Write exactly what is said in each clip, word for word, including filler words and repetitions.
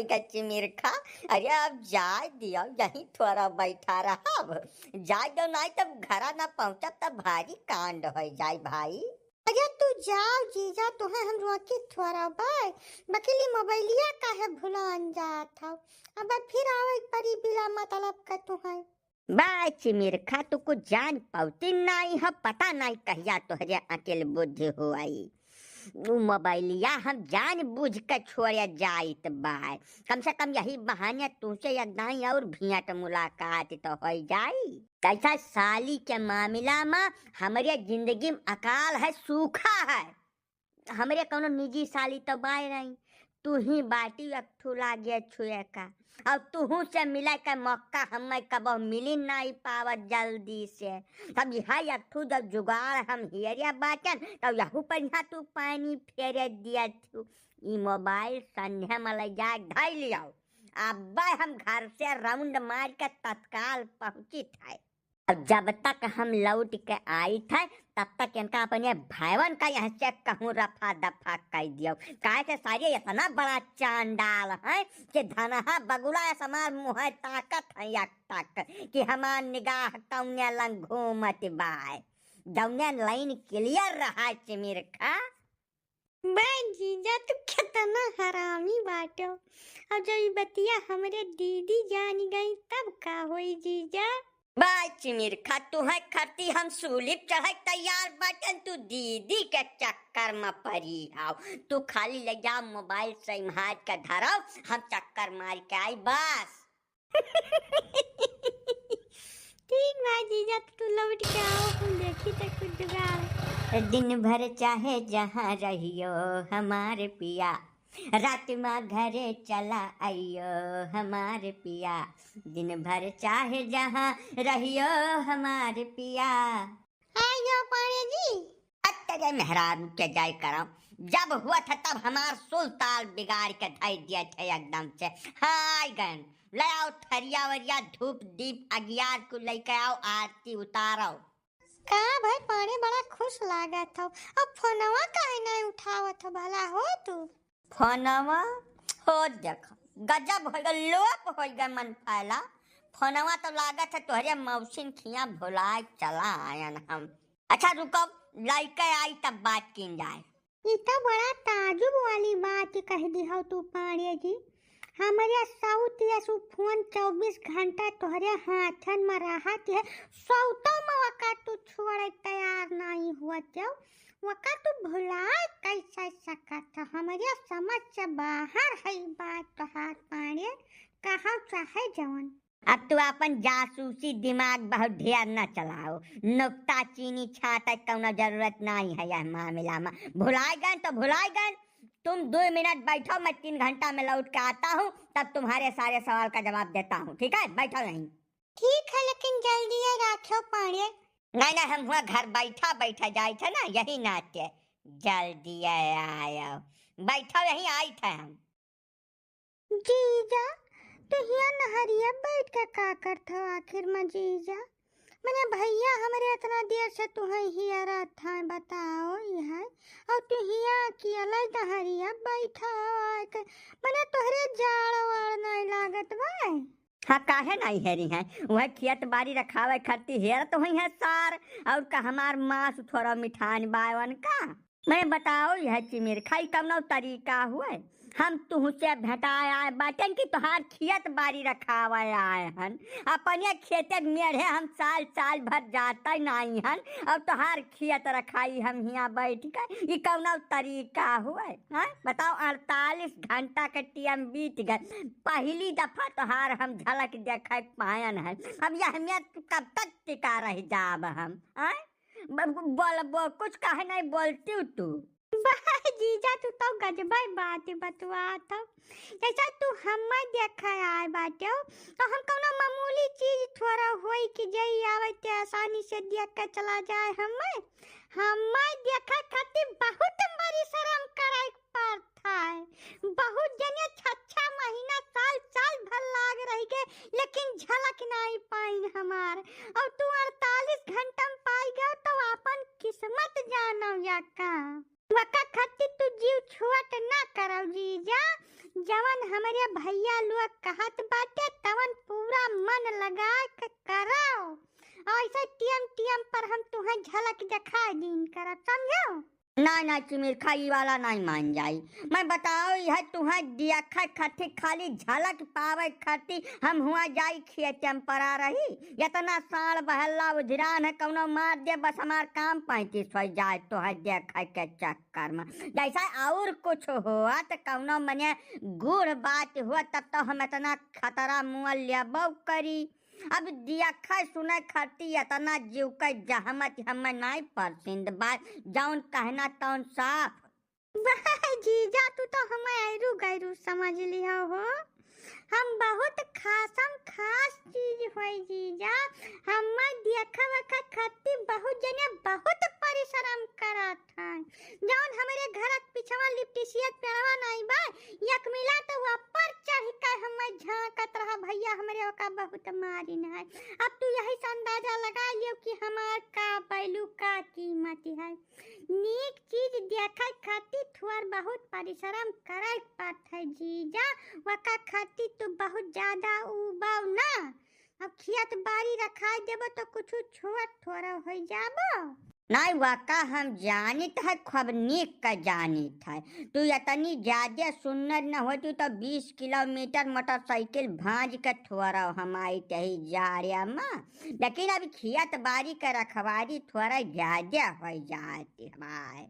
कच्ची मिर्खा, अरे अब जाए दियो, यहीं थोड़ा बैठा रहब। जाए दो, नाहीं तब घरा ना पहुँचब तब भारी कांड होइ जाए भाई। अरे तू जाओ जीजा, तुहें हम रोकी थोड़ा बाय, बकिली मोबाइलिया काहे भुलान जात हो? अब फिर आवे परी बिला मतलब का तुहें। बाय चिमिरखा, तू कुछ जान पौती नाहीं ह, पता नाहीं कहिया तोहरे अकिल बुद्धि होई। उ मोबाइलिया हम जान बूझ के छोड़े जाइत बाय। कम से कम यही बहाने तुझसे एक दाई और भेंट मुलाकात तो होइ जाई। कैसा साली के मामला में हमरे जिंदगी में अकाल है, सूखा है। हमरे कौनो निजी साली तो बाय रही, तू ही बाटी एक ठू लागे छुए का। और तुहू से मिले के मौका हमें कबो मिली नाहीं पावत जल्दी से। तब यह एक ठू जब जुगाड़ हम हेरे बाटन, तब यहू पर यहाँ तू पानी फेरे दिया थू। ई मोबाइल संध्या में ले जाके धई लियाओ। अब हम घर से राउंड मार के तत्काल पहुँचित है। अब जब तक हम लौट के आइत है, तब तक इनका अपने भाईवन का यहाँ से कहूँ रफा दफा कर दियो। काहे से सारे इतना बड़ा चांडाल है कि धनहा बगुला ऐसा हमार मुँह ताकत है एक तक कि हमार निगाह कौने लंग घूमत बाय। जौने लाइन क्लियर रहा चिमिरखा। बे जीजा, तू कितना हरामी बाटो। अब जब ई बतिया हमरे दीदी जानी गई, तब का होई जीजा? बे चिमिरखा, तुहे खरती हम सूली पे चढ़े तैयार बाटन, तू दीदी के चक्कर में परी हाव। तू खाली ले जाओ मोबाइल से मार के धराओ, हम चक्कर मार के आई बस। ठीक बा जीजा, तू लौट के आओ, हम देखी त कुछ जुगाड़। दिन भर चाहे जहाँ रहियो हमार पिया, रात मा घरे चला आइयो हमार पिया। दिन भर चाहे जहाँ रहियो हमार पिया। आइयो पाड़े जी। अब तेरे मेहरारू के जाय करम, जब हुआ था तब हमार सुलताल बिगाड़ के धई दिया थे एकदम से। हाँ, आई गन, ले आओ थरिया वरिया, धूप दीप अगियार को लेके आओ, आरती उतारो। का भाई पाड़े, बड़ा खुश लागत हो, अब फोनवा काहे नहीं उठावत हो भला हो तू? फोनवा हो देख, गजब होइ गए, लोप होइ गए मन पायला। फोनवा तो लागत है तोहरे मौसिन खिया भुलाए चला आयन हम। अच्छा रुको, लइके आई तब बात कीन जाए। ई तो बड़ा ताजुब वाली बात कह दी हो तू पाड़े जी। हमरे सौत यसु फोन चउबीस घंटा तोहरे हाथन में रहत है, सौतों में वका तू छोड़े तैयार नहीं हुआ जाओ। वका तू भुलाए कैसे सकत ह? हमरे समझ से बाहर है ई बात तोहार पाड़े, कहो चाहे जवन। अब तू अपन जासूसी दिमाग बहुत ढेर न चलाओ, नुक्ता चीनी छाटे कौनो जरूरत नहीं है यह मामला में। भुलाए गए तो भुलाए गए, तुम दो मिनट बैठो, मैं तीन घंटा में लौट के आता हूँ, तब तुम्हारे सारे सवाल का जवाब देता हूँ, ठीक है? बैठो यहीं। ठीक है, लेकिन जल्दी ही राखो पाड़े। नहीं, नहीं, हम हुआ घर बैठा बैठा जाए थे ना, यही नाते जल्दी आयो। बैठो यहीं, आई थे हम। जीजा, तू हिया नहरिया बैठ के का करत हो आखिर में जीजा? मने भैया हमरे इतना देर से तुहे हियरत हैं, बताओ इहे, और तू हिया अकेले नहरिया बैठा हो आके, मने तोहरे जाड़ वाड़ नहीं लागत बा? हाँ, काहे नहीं हेरी हैं? वह खेत बाड़ी रखावे खरती हेरत हुई है सार, और का हमार मांस थोड़ा मिठान बायवन का? मैं बताओ, यह चिमिर खाई कवनो तरीका हुए? हम तुहसे भेंटाए आए बाटेन कि तोहार खेत बाड़ी रखावे आए हन। अपने खेते मेढ़े हम साल साल भर जाते नाई हन, और तोहार खेत रखाई हम हियाँ बैठ के, ई कवनो तरीका हुए? हाँ, बताओ, अड़तालीस घंटा के टीएम बीत गए, पहली दफा तोहार हम झलक देखे पायन है। अब यह में तू कब तक टिका रह जाब हम, हाँ? ब-, ब-, बोलबो, कुछ काहे नहीं बोलती तू? बा जीजा, तू तो गजबे बात बतुआत हो। जैसा तू हमें देखे आए बाटे हो, तो हम कौनो मामूली चीज थोड़ा होई कि जई आवे ते आसानी से देख के चला जाए हमें। हमें देखे खातिर बहुत बड़ी शर्म करे के पड़ता है। बहुत जने छह छह महीना, साल साल भर लाग रही के, लेकिन झलक नहीं पाइन हमार। और तू अड़तालीस घंटा में पाई गयो तो अपन किस्मत जानो या का? वका खातिर तू जीव छोट ना करो जीजा, जवन हमरे भइया लोग कहत बाटे, तवन पूरा मन लगाए के करव। अइसे टियम टियम पर हम तुहें झलक देखाइ दीन करब, समझो? नाहीं, नाहीं, चिमिरखा, ई वाला नाहीं मान जाई। मैं बताओ, यह तुहें देखै खातिर, खाली झलक पावै खातिर हम हुआँ जाई खेते में परा रही। एतना साँड़ बहल्ला उधिरान है, कउनो मार दे, बस हमार काम पैंतीस होइ जाए, तुहें देखै के चक्कर में। जइसे अउर कुछ होत, कउनो मने गूढ़ बात होत, तब तो हम एतना खतरा मुआ लेबो करी। अब देखै सुनै खातिर एतना जीव के जहमत हमें नाहीं पसंद बा, जउन कहना तउन साफ। वाह जीजा, तू तो हमें ऐरू गैरू समझ लिहा हो। हम बहुत खासम खास चीज होई जीजा। हमें देखा वखा खातिर बहुत जने बहुत परिश्रम करत हैं। जउन हमरे घरक पिछवा लिपटिसिया पेड़वा नाहीं बा, एक मिला तो ऊपर चढ़ के हमें झाँकत रहा भइया, हमरे ओका बहुत मारिन है। अब तू यही से अंदाजा लगा लियो कि हमार का value, का कीमत है। नीक चीज देखै खातिर थोर बहुत परिश्रम करै पड़त है जीजा, वका खातिर तू बहुत ज्यादा उबाव ना। अब खेत बारी रखाइ देबो तो कुछ छोट थोरा होइ जाबो। नाहीं, वका हम जानित है, खूब नीक का जानित है। तू एतनी ज्यादा सुन्नर न होती तो बीस किलोमीटर मोटरसाइकिल भाँज के थोरा हम आइत ही जाड़े में। लेकिन अब खेत बारी के रखवारी थोरा ज्यादा होइ जात है।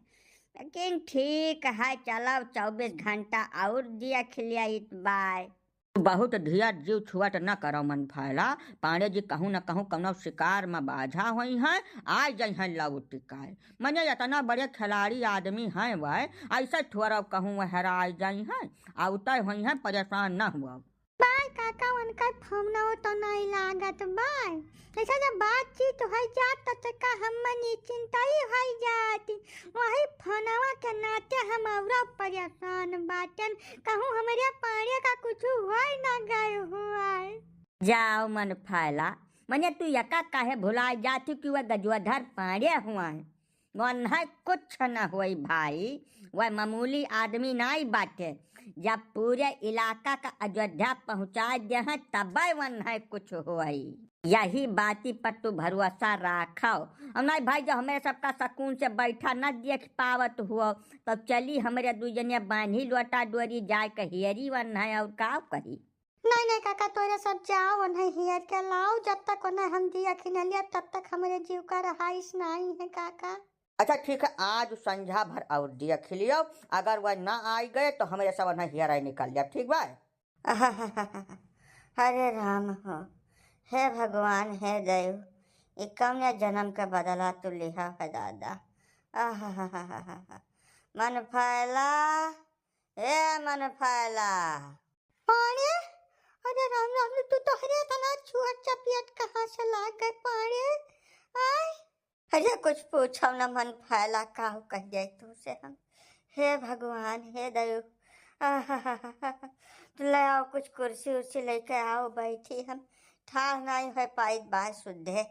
लेकिन ठीक है, चलो चउबीस घंटा अउर देख लेइत बाय। बहुत धिया जीव छुअट न करो मन फैला, पांड़े जी कहूँ न कहूँ कउनो शिकार में बाझा होइहैं, आइ जइहैं लौटि के। मने एतना बड़े खिलाड़ी आदमी हैं वह, अइसे थोरा कहूँ वह हेराइ जइहैं, अउतै होइहैं, परेशान न हुआ। बाय काका, उनकर फोनवो तो नाहीं लागत बाय। अइसे जब बातचीत होइ जात तो चक्का हम निश्चिंत ही होइ जात। वही फोनवा के नाते हम अउरो परेशान बाटेन, कहूँ हमरे पांड़े का कुछ होइ न गए हुआ। जाओ मन फैला, मने तू यका काहे भुलाइ जात कि वह गजोधर पांड़े हुआ है? वन्है कुछ न होई भाई, वह मामूली आदमी नाहीं बाटे। जब पूरे इलाका का अयोध्या पहुँचाइ देहैं, तबै वन्है कुछ होई। यही बाती पर तू भरोसा राखो। अउर नाहीं भाई, जो हमरे सबका सकून से बैठा न देख पावत हुआ, तब चली हमरे दुइ जने बान्ही लोटा डोरी जाए के हेरी वन्है अउर का करी। नाहीं, नाहीं काका, तोरे सब जाओ, उन्हें हेर के लाओ, जब तक उन्हें हम देख न लिया, तब तक हमरे जीव का रहाइश नाहीं है काका। अच्छा ठीक है, आज संझा भर अउर देख लियो, अगर वह न आइ गए तो हमरे सब उन्हें हेर निकल लिया, ठीक बा? अरे राम हो, हे भगवान, हे देव, ई कौने जन्म के बदला तू लिहा है दादा। आहा, मन फैला, ए मन फैला। पांड़े, अरे राम राम, तू तोहरे एतना छुअट चपियट कहाँ से लाग गए पांड़े? आय। अरे कुछ पूछो न मन फैला, काहू कह जाए तू से हम। हे भगवान, हे दयु, आहाहाहा। ले आओ कुछ कुर्सी उर्सी लेके आओ, बैठी हम। ठाढ़ नाहीं होइ पाइत बाय सुद्धे।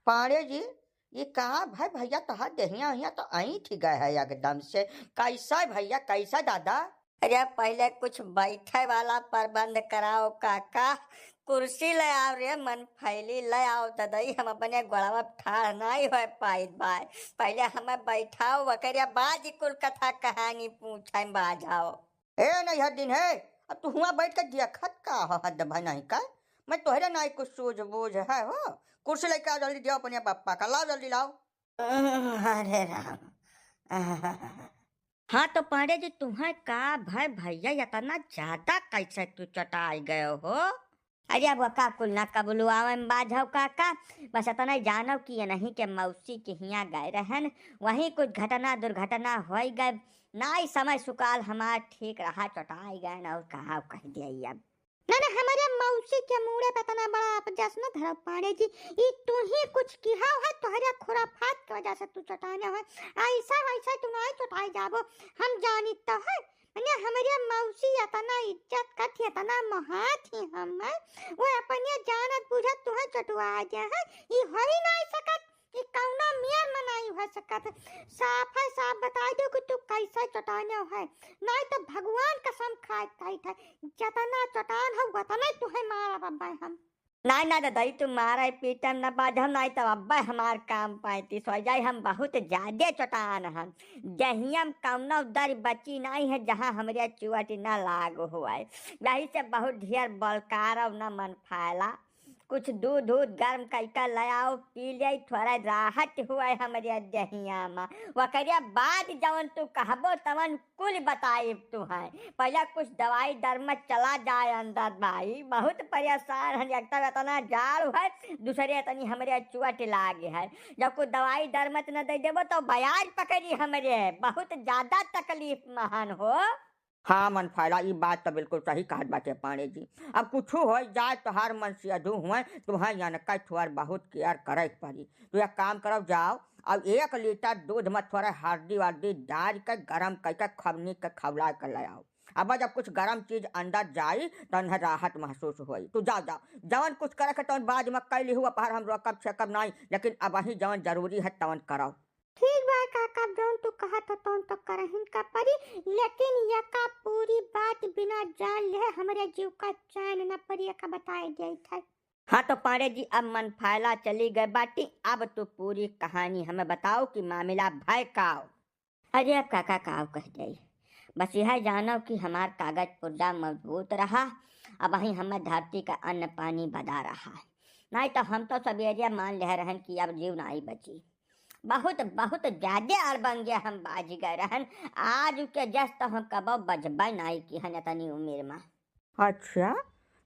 पांड़े जी, ई का भय भैया, तोहार देहिया उहिया तो ऐंठ गए है एकदम से। कैसा भैया, कैसा दादा? अरे पहिले कुछ बैठे वाला प्रबंध कराओ काका, कुर्सी ले आओ रे मन फैली, ले आओ ददई, हम अपने गोड़वा पे ठाढ़ नाहीं होइ पाइत बाय। पहिले हमें बैठाओ, ओकरे बाद ई कुल कथा कहानी पूछे बाझाओ। ए नैहर दिन है, अब तू हुआं बैठ के देखत का हो, हद भय नहीं का? मैं तोहरे नाहीं कुछ सूझ बूझ है हो। कुर्सी लेके आओ जल्दी, दियो अपने पप्पा का, लाओ जल्दी लाओ। अरे राम। हाँ तो पांड़े जी, तुहें का भय भैया, एतना ज्यादा कैसे तू चटाइ गयो हो? अरे अब का कुल ना कबुलवावे में बाझव काका, बस एतना जानव कि एनहीं के मौसी के हियां गए रहन, वहीं कुछ घटना दुर्घटना होइ गए, नाहीं समय सुकाल हमार ठीक रहा, चटाइ गए न अउर कहा कह दिया अब। ना, ना, हमरे मौसी के मूड़े पे एतना बड़ा अपजस न धरव पांड़े जी। ई तू ही कुछ किहाव है, तोहरे खुराफात के वजह से तू चटाने है। ऐसा वैसा तू नाहीं चटाई जाबो, हम जानित तो है। मने हमरे मौसी एतना इज्जत करत ही, एतना मोहात ही हम, वो अपने जानत बूझत तुहे चटुआ दे है। ई होइ नाहीं सकत। ई कौना मेर मनाई हो सकत है? साफे साफ बताई देउ कि तू कैसे चोटानो है, नाहीं तो भगवान कसम खाए कहत है, जतना चोटान हो वतने तुहे मारब अब्बे हम। नाहीं ना ददई, तू मारे पीटम न बाजम, नाहीं तो अब्बे हमार काम पैंतीस हो जाई, हम बहुत ज्यादे चोटान हन। देहिया म कौनो दर बची नाहीं है जहाँ हमरे चोट न लाग होए। यही से बहुत ढेर बलकारव न मन फायला। कुछ दूध उध गर्म कइके ले आओ, पी ले, थोड़ा राहत हुए हमरे देहिया मा। ओकरे बाद जवन तू कहबो तवन कुल बताइब तुहैं। पहले कुछ दवाई दरमत चला जाए अंदर भाई, बहुत परेशान हन। एक तो इतना जाड़ है, दूसरे इतनी हमरे चोट लागे है। जब कुछ दवाई दरमत न दे देबो तो बयार पकड़ी हमरे, बहुत ज्यादा तकलीफ महन हो। हाँ मन फायला, ई बात तो बिल्कुल सही कहत बाटे पांड़े जी। अब कुछू होइ जाए, तोहार मन से अधू हुए, तुहैं यनकै थोर बहुत care करे के पड़ी। तू एक काम करव, जाओ, अब एक लीटर दूध में थोड़ा हरदी वरदी डारि के गरम कइके खबनी के खौला के ले आओ। अब जब कुछ गरम चीज अंदर जाई, तो उन्हें राहत महसूस होई। तू जाओ, जाओ, जवन कुछ करे के तवन बाद में कइ लिहू, अपहर हम रोकब छेकब नाहीं, लेकिन अबहीं जवन जरूरी है तवन करव। ठीक बा काका, जौन तू कहत हो तौन तो करहिन का परी, लेकिन यका पूरी बात बिना जान लेहे हमरे जीव का चैन न परी, यका बताए देइत है। हाँ तो पांड़े जी, अब मन फायला चली गए बाटी, अब तू पूरी कहानी हमें बताओ कि मामिला भय काव। अरे अब काका काव कह जाई, बस यह जानव कि हमार कागज पुर्जा मजबूत रहा, अबहीं हमें धरती का अन्न पानी बदा रहा, नाहीं तो हम तो सबेरे मान ले रहन कि अब जीव नाहीं बची। बहुत, बहुत ज्यादे अड़बंगे हम बाझ गए रहन। आज के जस तो हम कबो बजबे नाहीं किहन इतनी उमिर मा। अच्छा,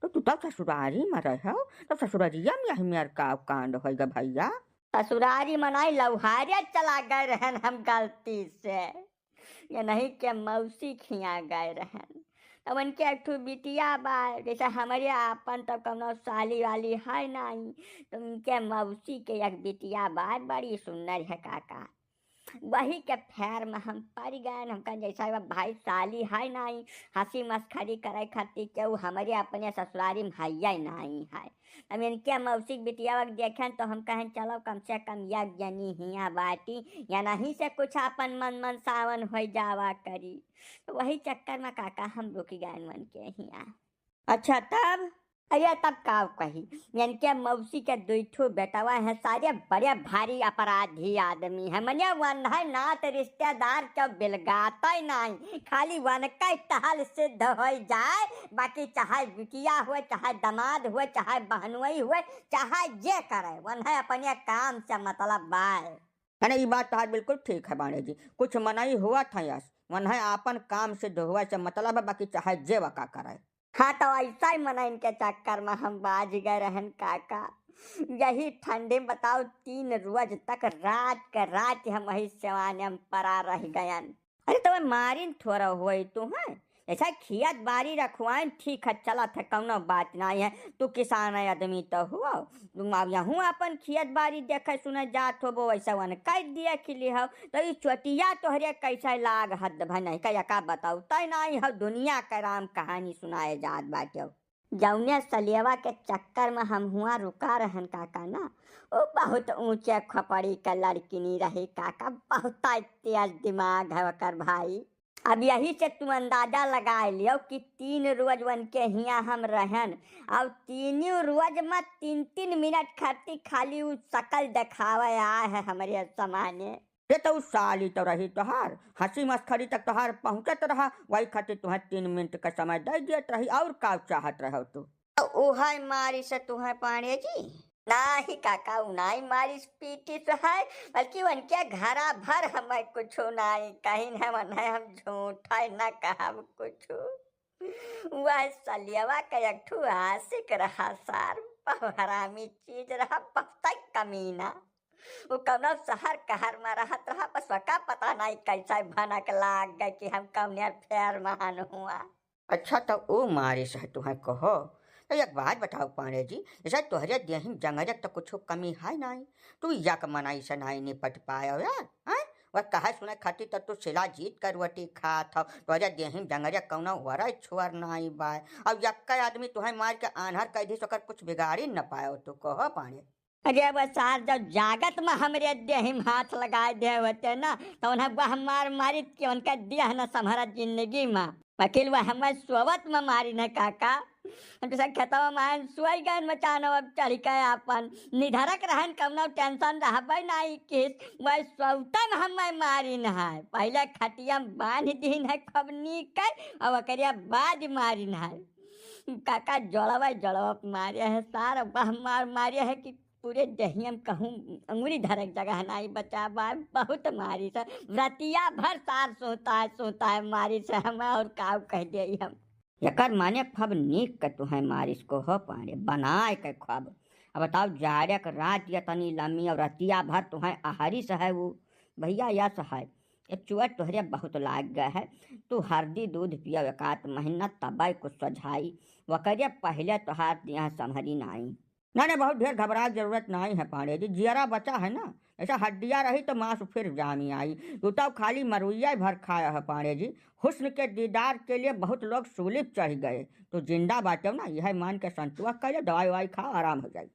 तो तू तब ससुरारी मा रहो, तब ससुरारिया मा यही मेर काव कांड होइगा भइया? ससुरारी मा नाहीं, लौहारे चला गए रहन हम गलती से। यनहीं के मौसी खियाँ गए रहन। तब उनके एक ठो बिटिया बा, जैसे हमरे आपन तब कौनो साली वाली है नाहीं, तो उनके मौसी के एक बिटिया बा, बड़ी सुंदर है काका। वही के फेर मा हम परि गएन। हमका जैसा बा भाई साली है नाहीं, हँसी मस्खरी करे खातिर केहू हमरे अपने ससुरारी मा हइये नाहीं है। अब इनके मौसी के बिटिया के देखेन तो हम कहेन चलो कम से कम एक जनी हियाँ बाटी, यनहीं से कुछ आपन मन मनसावन होइ जावा करी। तो वही चक्कर मा काका हम रुकि गएन मन के हियाँ। अच्छा तब? अरे तब काव कही, इनके मौसी के दुई ठो बेटवा हैं, सारे बड़े भारी अपराधी आदमी हैं। मने वन्है नात रिश्तेदार के बिलगातै नाहीं, खाली वनकै टहल सिद्ध होइ जाए, बाकी चाहे बिटिया हुए, चाहे दमाद हुए, चाहे बहनोई हुए, चाहे जे करे, वन्है अपने काम से मतलब बाय। है ना, ई बात तोहार बिल्कुल ठीक है पांड़े जी। कुछ मनई हुआ था यस, वन्है आपन काम सिद्ध हुए से मतलब है, बाकी चाहे जे वका करे। हाँ, तो ऐसा ही मनइन के चक्कर मा हम बाझ गए रहन काका। यही ठंडी मा बताओ, तीन रोज तक रात के रात हम वही सेवाने मा परा रह गयन। अरे तो मारिन थोरा होई तू, हैं? ऐसा खेत बारी रखवाइन ठीक है, चलत है, कौनो बात नाहीं है। तू किसान आदमी तो हुआ, तुम अब यहूँ अपन खेत बारी देखे सुने जात होबो, वैसे वन कर दिया खिली हो। तो ई चोटिया तोहरे कैसे लाग हद भनई का, यका बताओ, तय नाहीं हो, दुनिया के राम कहानी सुनाए जात बाटे। जौने सलेवा के चक्कर मा हम हुआ रुका रहन काका ना, वो बहुत ऊंचे खोपड़ी के लड़किनी रही काका, बहुत तेज दिमाग है ओकर भाई। अब यही से तू अंदाजा लगाए लियो कि तीन रोज उनके हियाँ हम रहन, और तीनों रोज मा तीन तीन मिनट खातिर खाली उ शकल देखावे आए है हमरे समाने। ये तो उ साली तो रही तोहार, हँसी मस्खरी तक तोहार पहुँचत रहा, वही खातिर तुहें तीन मिनट का समय दे देत रही, और का चाहत रहो तू? तो उहै मारिस तुहें पांड़े जी? नाहीं काका, उ नाहीं मारिस पीटिस है, बल्कि उनके घरा भर हमें कुछ नाहीं कहिन है, उन्हें हम झूठा न कहब कुछ। वह सलियवा का एक ठो आशिक रहा सार, बहु हरामी चीज रहा, बहुतै कमीना। उ कौनो शहर कहर मा रहत रहा, बस वका पता नाहीं कैसे भनक लाग गए कि हम कौने फेर मा हन हुआ। अच्छा, तो उ मारिस है तुहें कहो, तो एक बात बताओ पांड़े जी, जैसे तोहरे देहिन जंगरे तो कुछ कमी है नाहीं, तू यक मनई से नाहीं निपट पायो यार, हैं? वह कहे सुने खातिर तो तू सिला जीत कर रोटी खात हो, तोहरे देहिन जंगरे कौनो वरय छुअर नाहीं बाय, और यक्का आदमी तुहें मार के आन्हर कह दिस, ओकर कुछ बिगाड़ी न पायो तू, कहो पांड़े। अरे वो सार जब जागत में हमरे देह में हाथ लगाए दे होते ना, तो उन्हें वह मार मारित कि उनका देह न संभरत जिंदगी में। वकील वह हमें सोवत में मारिन है काका। हम जैसे खेतवा में आयन सोई गए मचानो अब चढ़ के आपन निधरक रहन कौनो टेंशन रहबे नहीं किस। वह सोवते में हमें मारिन है, पहले खटिया में बांध दीन है खूब नीक है, और ओकरे बाद मारिन है। काका जड़वा जड़वा मारे है सार, वह मार मारे है कि पूरे देहिया में कहूँ अंगुरी धरक जगह नाई बचा बा, बहुत मारिस है। रतिया भर सार सोता है, सोता है मारिस है हमें, और काऊ कह दे हम। एकर माने खूब नीक के तुहें मारिस को हो पाड़े, बनाए के खूब। अब बताओ, जाड़े के रात या तनी लम्मी और रतिया भर तुहें आहरिस है वो भैया, यस है। ये चुआ तोहरे बहुत लाग गए है, तू हरदी दूध पिया एकात महीना तबे कुछ सोझाई, वकरे पहले तोहार देह संभरी नाई। ना, ना, बहुत ढेर घबराए के जरूरत नाई है पांड़े जी, जियरा बचा है ना, ऐसा हड्डिया रही तो मांस फिर जामी आई। तू तो खाली मरुइया भर खाया है पांड़े जी। हुस्न के दीदार के लिए बहुत लोग सूली पे चढ़ गए, तो जिंदा बाटे ना, यह मान के संतुआ कर ले, दवाई ववाई खाओ, आराम हो जाई।